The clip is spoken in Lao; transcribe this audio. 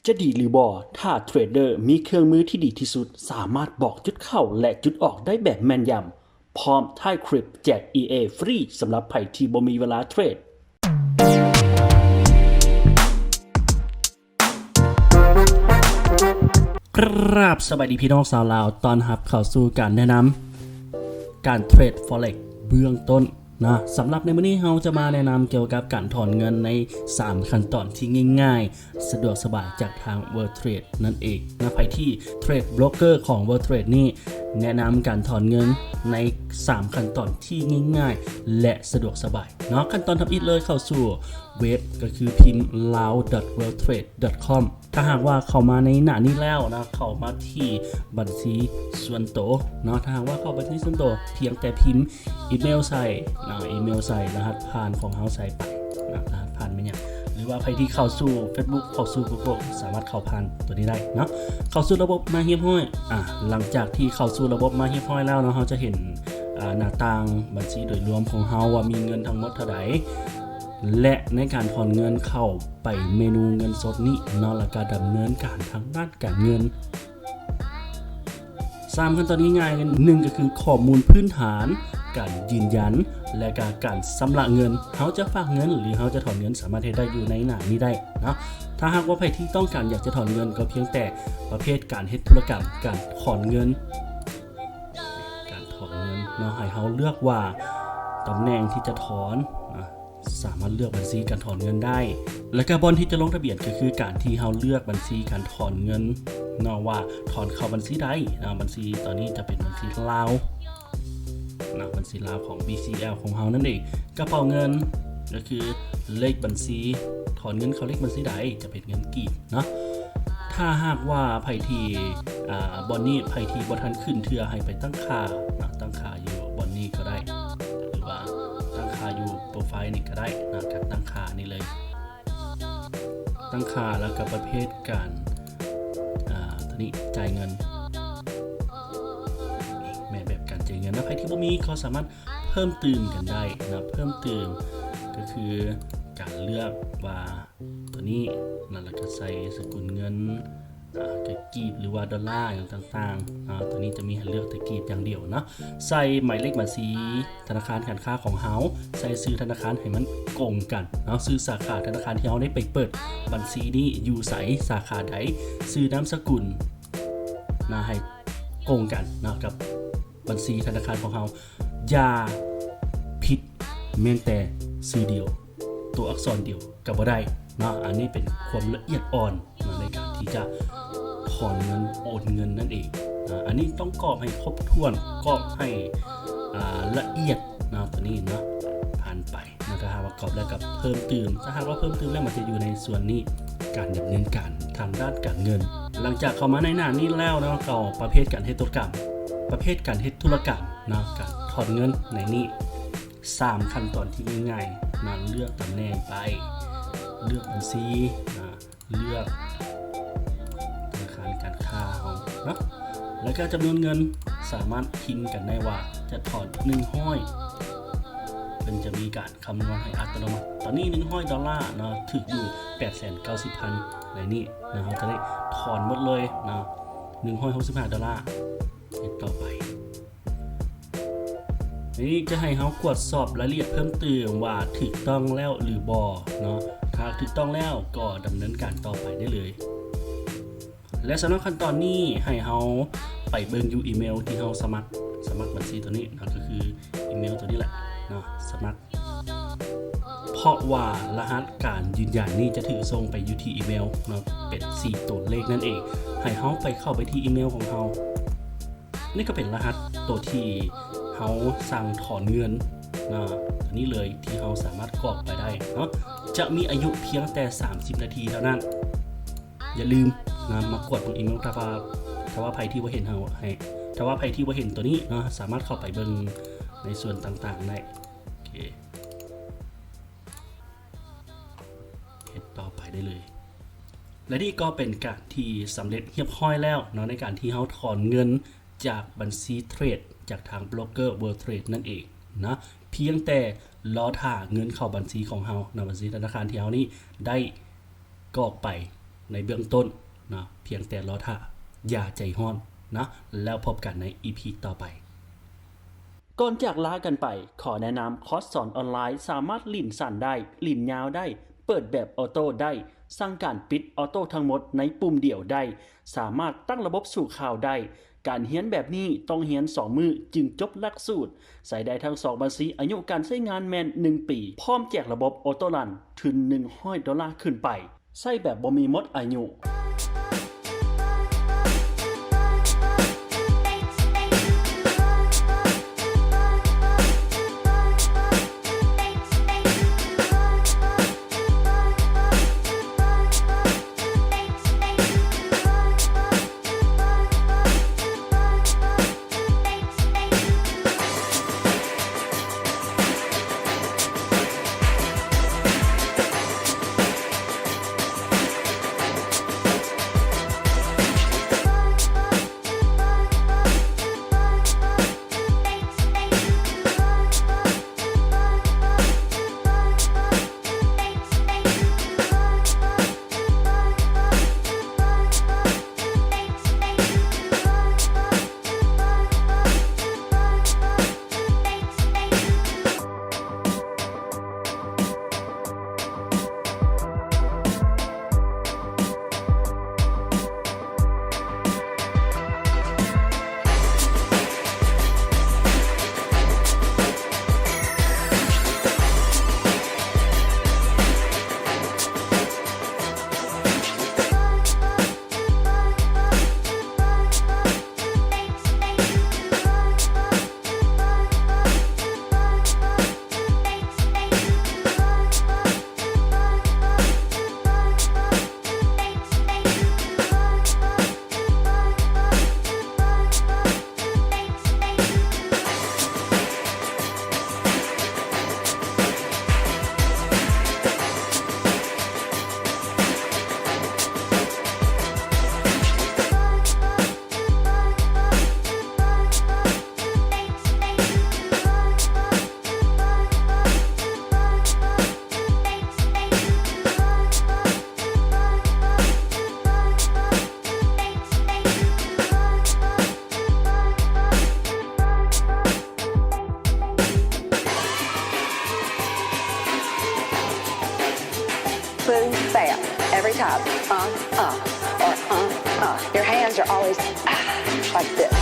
ຈະດີຫຼືບໍ່ ຖ້າເທຣດເດີມີເຄື່ອງມືທີ່ດີທີ່ສຸດ ສາມາດບອກຈຸດເຂົ້າ ແລະ ຈຸດອອກໄດ້ແບບແມ່ນຢຳ ພ້ອມທ້າຍຄລິບແຈກ EA ຟຣີສຳລັບໃຜທີ່ບໍ່ມີເວລາເທຣດ. ກາບສະບາຍດີພີ່ນ້ອງຊາວລາວ, ຕ້ອນຮັບເຂົ້າສູ່ການແນະນຳການເທຣດ Forex ເບື້ອງຕົ້ນນະ. ສຳລັບໃນມື້ນີ້ເຮົາຈະມາແນະນຳກ່ຽວກັບການຖອນເງິນໃນສາມຂັ້ນຕອນທີ່ງ່າຍໆ ສະດວກສະບາຍຈາກທາງ World Trade ນັ້ນເອງນະ. ໃຜທີ່ເທຣດໂບຣກເກີຂອງ World Trade ນີ້ ແນະນຳການຖອນເງິນໃນສາມຂັ້ນຕອນທີ່ງ່າຍໆ ແລະ ສະດວກສະບາຍເນາະ. ຂັ້ນຕອນທຳອິດເລີຍ ເຂົ້າສູ່ເວັບ ກໍຄືພິມ lao dot world trade dot com. ຖ້າຫາກວ່າເຂົ້າມາໃນໜ້ານີ້ແລ້ວນະ, ເຂົ້າມາທີ່ບັນຊີສ່ວນໂຕເນາະ. ຖ້າຫາກວ່າເຂົ້າບັນຊີສ່ວນໂຕ ພຽງແຕ່ພິມອີເມວໃສ່ນະ, ອີເມວໃສ່ ລະຫັດຜ່ານຂອງເຮົາໃສ່ໄປນະ, ລະຫັດຜ່ານແມ່ນຫຍັງ? ຫຼືວ່າໃຜທີ່ເຂົ້າສູ່ Facebook ເຂົ້າສູ່ Google ສາມາດເຂົ້າຜ່ານຕົວນີ້ໄດ້ເນາະ. ເຂົ້າສູ່ລະບົບມາຮຽບຮ້ອຍ. ອາ ຫຼັງຈາກທີ່ເຂົ້າສູ່ລະບົບມາຮຽບຮ້ອຍແລ້ວເນາະ, ເຮົາຈະເຫັນ ອາ ໜ້າຕ່າງບັນຊີໂດຍລວມຂອງເຮົາວ່າມີເງິນທັງໝົດເທົ່າໃດ ແລະ ໃນການຖອນເງິນເຂົ້າໄປເມນູເງິນສົດນີ້ເນາະ, ແລ້ວກະດຳເນີນການທາງດ້ານການເງິນ. ສາມຂັ້ນຕອນງ່າຍໆ ໜຶ່ງກໍຄືຂໍ້ມູນພື້ນຖານ, ການຢືນຢັນ ແລະກະການຊຳລະເງິນ. ເຮົາຈະຝາກເງິນ ຫຼື ເຮົາຈະຖອນເງິນ ສາມາດເຮັດໄດ້ຢູ່ໃນໜ້ານີ້ໄດ້ເນາະ. ຖ້າຫາກວ່າໃຜທີ່ຕ້ອງການຢາກຈະຖອນເງິນ ກໍພຽງແຕ່ປະເພດການເຮັດທຸລະກຳ ການຖອນເງິນ ການຖອນເງິນເນາະ, ໃຫ້ເຮົາເລືອກວ່າຕຳແໜ່ງທີ່ຈະຖອນນະ. ສາມາດເລືອກບັນຊີການຖອນເງິນໄດ້ ແລະກະບ່ອນທີ່ຈະລົງທະບຽນ ກໍຄືການທີ່ເຮົາເລືອກບັນຊີການຖອນເງິນເນາະ ວ່າຖອນເຂົ້າບັນຊີໃດເນາະ. ບັນຊີຕອນນີ້ຈະເປັນບັນຊີລາວນະ, ບັນຊີລາວຂອງ BCL ຂອງເຮົານັ້ນເອງ. ກະເປົາເງິນ ກໍຄືເລກບັນຊີ, ຖອນເງິນເຂົ້າເລກບັນຊີໃດ ຈະເປັນເງິນກີບເນາະ. ຖ້າຫາກວ່າໃຜທີ່ ອາ ບ່ອນນີ້ ໃຜທີ່ບໍ່ທັນຂຶ້ນເທື່ອ ໃຫ້ໄປຕັ້ງຄ່ານະ, ຕັ້ງຄ່າຢູ່ບ່ອນນີ້ກໍໄດ້ ຫຼືວ່າຕັ້ງຄ່າຢູ່ໂປຣໄຟລ໌ນີ້ກໍໄດ້ນະ, ການຕັ້ງຄ່ານີ້ເລີຍ. ຕັ້ງຄ່າ ແລ້ວກໍປະເພດການ ອາ ໂຕນີ້ ຈ່າຍເງິນ ແມ່ນແບບການຈ່າຍເງິນນະ. ໃຜທີ່ບໍ່ມີກໍສາມາດເພີ່ມຕື່ມກັນໄດ້ນະ, ເພີ່ມຕື່ມກໍຄືການເລືອກວ່າ ຕົວນີ້ນະ, ແລ້ວກໍໃສ່ສະກຸນເງິນ ອາ ກໍກີບ ຫຼືວ່າດອນລາຫຍັງຕ່າງໆ. ອາ ຕົວນີ້ຈະມີໃຫ້ເລືອກແຕ່ກີບຢ່າງດຽວເນາະ. ໃສ່ໝາຍເລກບັນຊີທະນາຄານການຄ້າຂອງເຮົາ, ໃສ່ຊື່ທະນາຄານໃຫ້ມັນກົງກັນເນາະ, ຊື່ສາຂາທະນາຄານທີ່ເຮົາໄດ້ໄປເປີດບັນຊີນີ້ຢູ່ໃສ, ສາຂາໃດ, ຊື່ນາມສະກຸນນະ, ໃຫ້ກົງກັນເນາະກັບບັນຊີທະນາຄານຂອງເຮົາ. ຢ່າຜິດແມ່ນແຕ່ຊື່ດຽວ, ຕົວອັກສອນດຽວກໍບໍ່ໄດ້ເນາະ. ອັນນີ້ເປັນຄວາມລະອຽດອ່ອນເນາະ ໃນການທີ່ຈະຖອນເງິນ, ໂອນເງິນນັ້ນເອງ. ອາ ອັນນີ້ຕ້ອງກອກໃຫ້ຄົບຖ້ວນ, ກອກໃຫ້ ອາ ລະອຽດເນາະ, ຕົວນີ້ເນາະ ຜ່ານໄປເນາະ. ຖ້າຫາກວ່າກອກແລ້ວກໍເພີ່ມຕື່ມ, ຖ້າຫາກວ່າເພີ່ມຕື່ມແລ້ວ ມັນຈະຢູ່ໃນສ່ວນນີ້, ການດຳເນີນການທາງດ້ານການເງິນ. ຫຼັງຈາກເຂົ້າມາໃນໜ້ານີ້ແລ້ວເນາະ, ກໍປະເພດການເຮັດທຸລະກຳ, ປະເພດການເຮັດທຸລະກຳເນາະ, ການຖອນເງິນໃນນີ້ ສາມຂັ້ນຕອນທີ່ງ່າຍໆນະ. ເລືອກຕຳແໜ່ງໄປ, ເລືອກບັນຊີນະ, ເລືອກທະນາຄານການຄ້າເຮົາເນາະ, ແລ້ວກໍຈຳນວນເງິນ ສາມາດພິມກັນໄດ້ວ່າຈະຖອນໜຶ່ງຮ້ອຍ, ເພິ່ນຈະມີການຄຳນວນໃຫ້ອັດຕະໂນມັດ. ຕອນນີ້ໜຶ່ງຮ້ອຍດອນລາເນາະ, ຖືກຢູ່ແປດແສນເກົ້າສິບພັນໃນນີ້ນະ, ເຮົາຈະໄດ້ຖອນໝົດເລີຍເນາະ, ໜຶ່ງຮ້ອຍຫົກສິບຫ້າດອນລາ. ເຮັດຕໍ່ໄປ. ນີ້ຈະໃຫ້ເຮົາກວດສອບລາຍລະອຽດເພີ່ມຕື່ມວ່າຖືກຕ້ອງແລ້ວຫຼືບໍ່ເນາະ. ຖ້າຖືກຕ້ອງແລ້ວກໍດຳເນີນການຕໍ່ໄປໄດ້ເລີຍ. ແລະ ສຳລັບຂັ້ນຕອນນີ້ໃຫ້ເຮົາໄປເບິ່ງຢູ່ອີເມວທີ່ເຮົາສະໝັກ, ສະໝັກບັນຊີຕົວນີ້ເນາະ, ກໍຄືອີເມວຕົວນີ້ແຫຼະເນາະ, ສະໝັກ. ເພາະວ່າລະຫັດການຢືນຢັນນີ້ຈະຖືກສົ່ງໄປຢູ່ທີ່ອີເມວເນາະ, ເປັນສີ່ຕົວເລກນັ້ນເອງ. ໃຫ້ເຮົາໄປເຂົ້າໄປທີ່ອີເມວຂອງເຮົາ. ນີ້ກໍເປັນລະຫັດຕົວທີ່ເຮົາສັ່ງຖອນເງິນນະ, ຕົວນີ້ເລີຍທີ່ເຮົາສາມາດກອກໄປໄດ້ເນາະ. ຈະມີອາຍຸພຽງແຕ່ສາມສິບນາທີເທົ່ານັ້ນ. ຢ່າລືມນະ, ມາກວດເບິ່ງອີເມວ. ຖ້າວ່າ, ຖ້າວ່າໃຜທີ່ບໍ່ເຫັນເຮົາໃຫ້, ຖ້າວ່າໃຜທີ່ບໍ່ເຫັນຕົວນີ້ເນາະ, ສາມາດເຂົ້າໄປເບິ່ງໃນສ່ວນຕ່າງໆໄດ້. ໂອເຄ. ເຮັດຕໍ່ໄປໄດ້ເລີຍ. ແລະ ນີ້ກໍເປັນການທີ່ສຳເລັດຮຽບຮ້ອຍແລ້ວເນາະ, ໃນການທີ່ເຮົາຖອນເງິນຈາກບັນຊີເທຣດ ຈາກທາງໂບຣກເກີ World Trade ນັ້ນເອງນະ. ພຽງແຕ່ລໍຖ້າເງິນເຂົ້າບັນຊີຂອງເຮົານະ, ບັນຊີທະນາຄານທີ່ເຮົານີ້ໄດ້ກອກໄປ ໃນເບື້ອງຕົ້ນເນາະ, ພຽງແຕ່ລໍຖ້າ, ຢ່າໃຈຮ້ອນເນາະ, ແລ້ວພົບກັນໃນອີພີຕໍ່ໄປ. ກ່ອນຈາກລາກັນໄປ, ຂໍແນະນຳຄອສສອນອອນລາຍ ສາມາດຫຼິ້ນສັ້ນໄດ້, ຫຼິ້ນຍາວໄດ້, ເປີດແບບອອໂຕ້ໄດ້, ສັ່ງການປິດອອໂຕ້ທັງໝົດໃນປຸ່ມດຽວໄດ້, ສາມາດຕັ້ງລະບົບສູ້ຂ່າວໄດ້. ການຮຽນແບບນີ້ຕ້ອງຮຽນສອງມື້ຈຶ່ງຈົບຫຼັກສູດ. ໃຊ້ໄດ້ທັງສອງບັນຊີ, ອາຍຸການໃຊ້ງານແມ່ນໜຶ່ງປີ, ພ້ອມແຈກລະບົບອອໂຕ້ຣັນທຶນໜຶ່ງຮ້ອຍໂດລາຂຶ້ນໄປ. ໃຊ້ແບບບໍ່ມີໝົດອາຍຸ. Boom, bam, every time. Uh, uh, or uh, uh. Your hands are always, ah, like this.